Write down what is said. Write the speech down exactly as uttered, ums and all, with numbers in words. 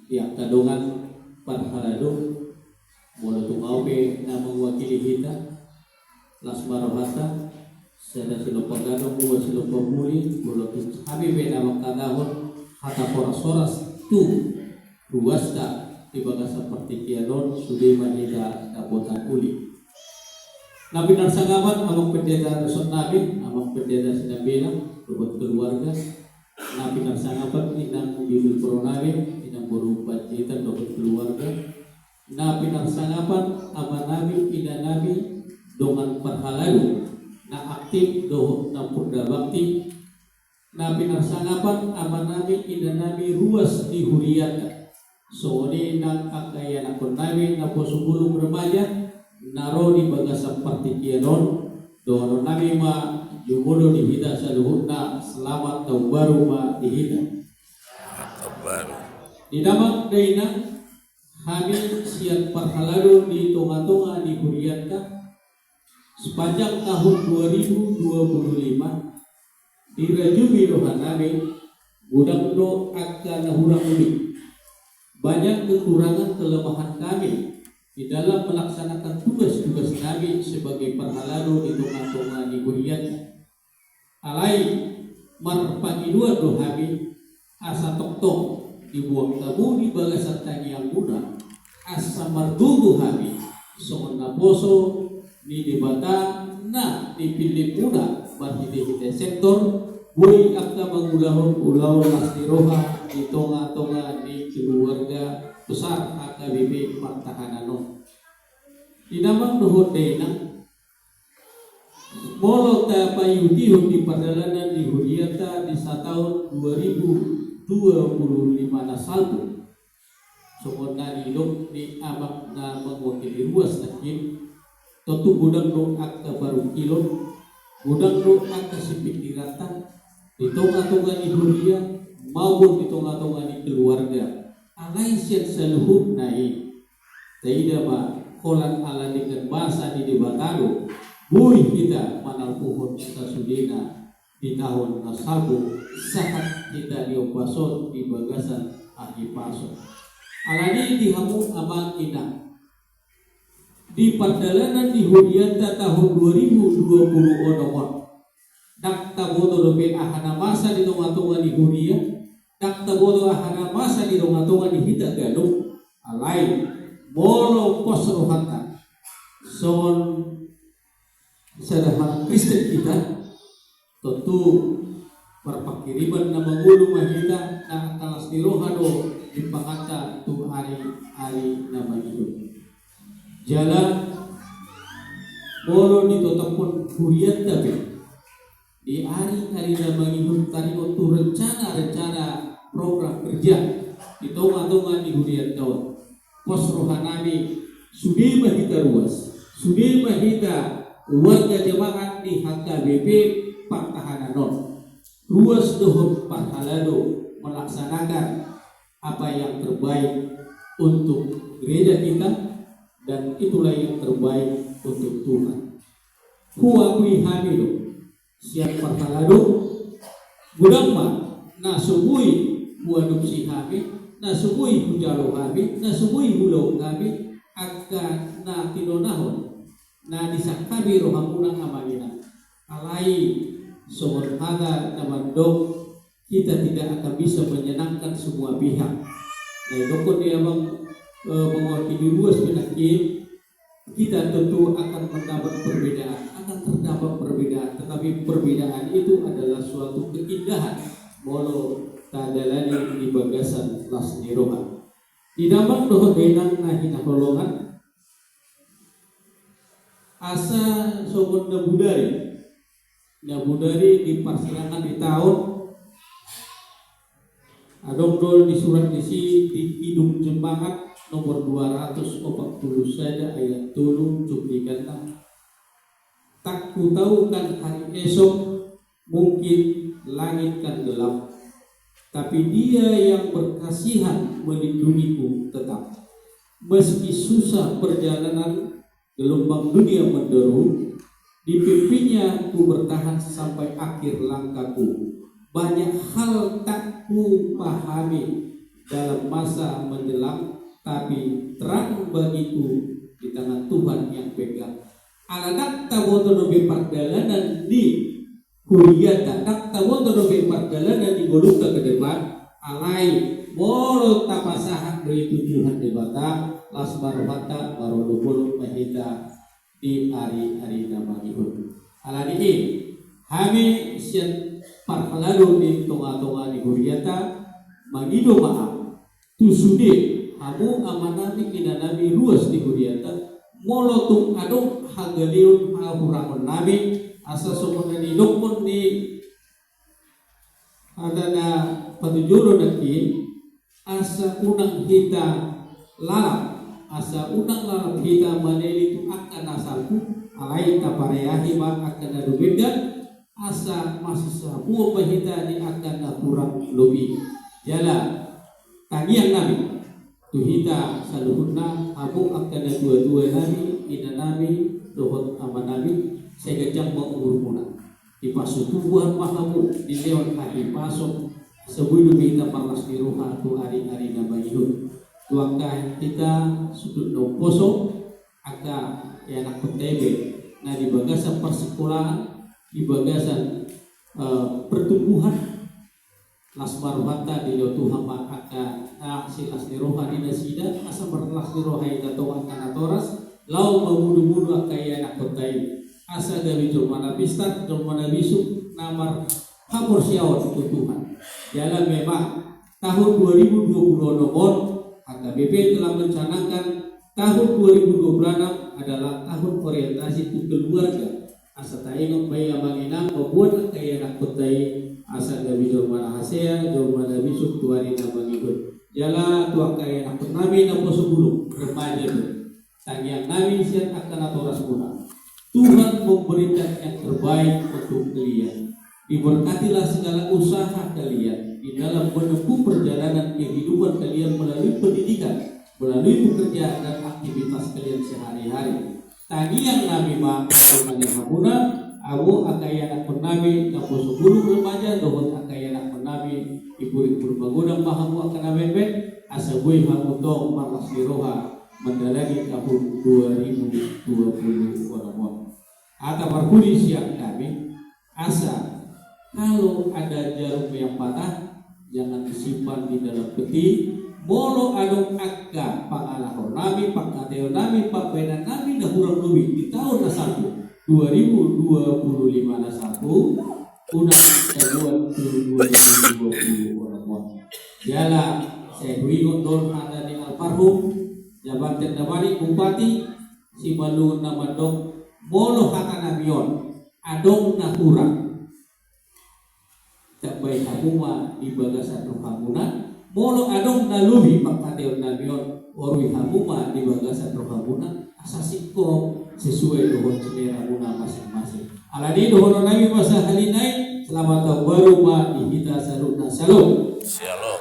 Di angka dongan parhalado, molo tung au pe na mangwakili hita, las ma rohanta, sada silompa gadong, dua silompa muli, molo tung hami pe na mangkatahon hata horas-horas tu ruasta di bagasan partingkian on, sude ma hita dapotan uli. Na pinarsangapan amang pendeta dohot nami, amang pendeta Sinambela dohot keluarga. Na pinarsangapan inang bibelvrouw nami, inang boru Panjaitan dohot keluarga. Na pinarsangapan ama nami, ina nami, dongan parhalado na aktif dohot na purnabakti. Na pinarsangapan ama nami, ina nami ruas di hurianta. Songon i nang angka ianakhon nami na poso bulung remaja na ro di bagasan partingkian on. Dohonon nami ma, jumolo di hita saluhutna, selamat tahun baru ma di hita. Tahun baru. Di damang dainang, hami sian parhalado di tonga-tonga ni hurianta, sepanjang tahun dua ribu dua puluh lima, dirajumi roha nami, godang do angka na hurang uli. Banyak kekurangan kelemahan kami di dalam melaksanakan tugas-tugas nami sebagai parhalado di tonga-tonga ni hurianta. Alai marpangidoan do hami, asa tongtong diboan hamu di bagasan tangiangmuna, asa margogo hami songon naposo ni Debata na dipillit muna marhite-hite sektor, boi angka mangulahon ulaon las ni roha di tonga-tonga ni keluarga besar H K B P partahanan on. Di damang dohot dainang, molo tapaihutihut di pardalanan ni hurianta di sataon dua ribu dua puluh lima na salpu, songon na nidok ni amang na mangwakili ruas nangkin, tontu godang do angka parungkilon, godang do angka sipingkiranta di tonga-tonga ni huria maupun di tonga-tonga ni keluarga. Alai sian saluhutna i, taida ma, holan ala dengan basa ni Debata do boi hita manalpuhon sasudena di taon na salpu, sahat hita diombas on di bagasan hahipason. Alani i di hamu amang inang, di pardalanan ni hurianta taon dua ribu dua puluh onom on, ndang taboto dope aha na masa di tonga-tonga ni huria, ndang taboto aha na masa di tonga-tonga ni hita ganup. Alai molo pos rohanta songon sada halak Kristen hita, tontu marpanghirim na mangolu ma hita, na angka las ni roha do dimpanganta tu ari-ari na mangihut. Jala molo ditotaphon hurianta pe di ari-ari na mangihut, taringot tu rencana-rencana program kerja di tonga-tonga ni hurianta on, pos roha nami, sude ma hita ruas, sude ma hita warga jemaat di H K B P partahanan on, ruas dohot parhalado melaksanakan apa yang terbaik untuk gereja kita, dan itulah yang terbaik untuk Tuhan. Huakui hami do sian parhalado, godang ma na so boi huadopsi hami, na so boi hujalo hami, na so boi huulahon hami, angka na tinonahon na disangkapi rohamuna amang inang. Alai songon hata na mandok, kita tidak akan bisa menyenangkan semua pihak. Na didokkon di amang, eh, mangwakili ruas pe nangkin, kita tentu akan mendapat perbedaan, akan terdapat perbedaan, tetapi perbedaan itu adalah suatu keindahan molo tadalani di bagasan las ni roha. Di damang dohot dainang na hinaholongan, asa songon na bodari, na bodari di parsirangan ni taon, adong do disurat disi di Kidung Jemaat nomor dua ratus opat puluh sada ayat tolu, cuplikanna: Tak kutahukan hari esok, mungkin langit kan gelap, tapi Dia yang berkasihan melindungiku tetap. Meski susah perjalanan, gelombang dunia menderu, dipimpin-Nya ku bertahan sampai akhir langkahku. Banyak hal tak kupahami, dalam masa menjelang, tapi terang bagiku di tangan Tuhan yang pegang. Ala ndang taboto dope pardalanan ni hurianta, ndang taboto dope pardalanan ni ngolunta ke depan, alai molo tapasahat do i tu Tuhan Debata, las ma rohanta, marolopolop ma hita di ari-ari na mangihut. Alani i, hami sian parhalado di tonga-tonga ni hurianta, mangido ma au tu sude hamu amanami inanami ruas di hurianta, molo tung adong hagaleon hahurangonnami, asa songon na nidokkon ni hata na patujolo nangkin, asa unang hita lalap, asa unang lalap hita maneli tu angka na salpu, alai tapareahi ma angka na dumenggan, asa masisapuon ma hita di angka na hurang lobi. Jala tangiangnami tu hita saluhutna, hamu angka natuatuanami, inanami dohot amanami, sai ganjang ma umurmuna. Dipasutubuan ma hamu, dilehon hahipason, asa boi dope hita marlas ni roha tu ari-ari na mangihut. Tu angka hita sundut na umposo, angka ianakhonta i be na di bagasan parsikolaan, di bagasan, eh, pertumbuhan, las ma rohanta, dilehon Tuhan ma angka na silas ni roha di nasida, asa marlas ni roha hita tong angka natoras, laho mamudu-mudu angka ianakhonta i, asa gabe jolma na pistar, jolma na bisuk, na marhaporseaon tu Tuhan. Jala memang tahun dua ribu dua puluh enam on, H K B P telah mencanangkan tahun dua ribu dua puluh enam adalah tahun orientasi tu keluarga. Asa taingot ma i amang inang, mambuat angka ianakhonta i asa gabe jolma na hasea, jolma na bisuk tu ari na mangihut. Jala tu angka ianakhonnami naposo bulung, remaja do. Tangiangnami sian angka natorasmuna, Tuhan memberikan yang terbaik untuk kalian. Diberkatilah segala usaha kalian di dalam menempuh perjalanan kehidupan kalian melalui pendidikan, melalui pekerjaan dan aktivitas kalian sehari-hari. Tangiangnami ma songon i hamuna, hamu angka ianakhonnami naposo bulung, remaja, dohot angka ianakhonnami imbur-imbur, magodang ma hamu angka na bengbeng, asa boi hamu tong marlas ni roha mandalangi tahun dua ribu dua puluh enam on. Hata parpudi sian hami, asa kalau ada jarum yang patah, jangan disimpan di dalam peti. Molo adong angka pangalahonami, pangkataionami, pambahenannami na hurang lobi di taon na salpu, dua ribu dua puluh lima na salpu, unang tabuat tu dua ribu dua puluh enam on. Jala sai huingot do on hata ni almarhum Jabanten na Badik, Bupati Simalungun, na mandok, molo hatanami on adong na hurang, tambai hamu ma di bagasan rohamuna. Molo adong na lobi pangkataionnami on, orui hamu ma di bagasan rohamuna, asa singkop sesuai dohot selerana masing-masing. Alani i dohononnami ma sahali nai, selamat tahun baru ma di hita saluhutna. Syalom. Syalom.